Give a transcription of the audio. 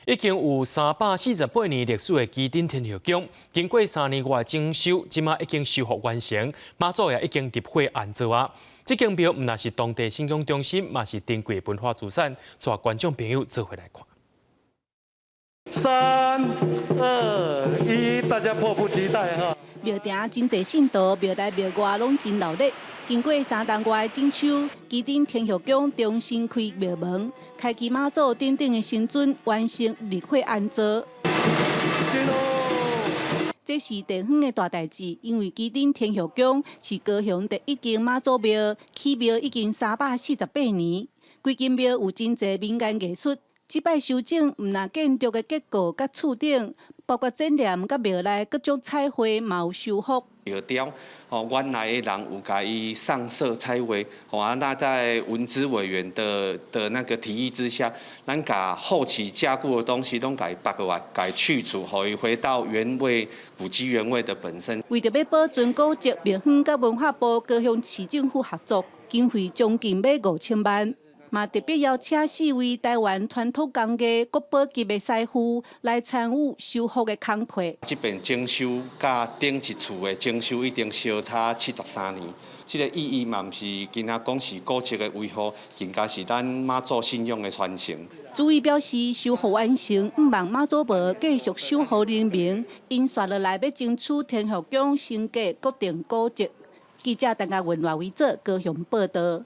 已經有348年歷史的旗津天后宮，經過3年外的整修，這馬已經修復完成，媽祖也已經入會安座啊。這間廟毋但是當地信仰中心，嘛是珍貴文化資產，帶觀眾朋友做伙來看。三二一，大家迫不及待哈！廟埕真濟信徒，廟內廟外攏真鬧熱。經過3冬外的整修，旗津天后宮重新開廟門，開基媽祖等等的神尊完成入會安座。這是地方的大代誌，因為旗津天后宮是高雄第一間媽祖廟，起廟已經348年，規間廟有真濟民間藝術。這擺修整，毋但建築的結構佮厝頂，包括展覽佮廟內各種彩繪，嘛有修復。石雕，哦，原來的人有共伊上色彩繪，吼啊，那在文資委員的那個提議之下，咱共後期加固的東西攏共伊拔過來，共伊去除，予伊回到原位古蹟原位的本身。為著欲保存古蹟，廟方佮文化部、高雄市政府合作，經費將近欲5000萬。嘛特別邀請四位台灣傳統工藝國寶級的師傅來參與修復的工課。這邊整修佮頂一次的整修已經相差73年，這個意義嘛毋是干焦講是古蹟的維護，更加是咱媽祖信仰的傳承。主委表示，修復完成，向望媽祖婆繼續守護人民，𪜶紲落來欲爭取天后宮升格國定古蹟。記者陳家文、賴維哲高雄報道。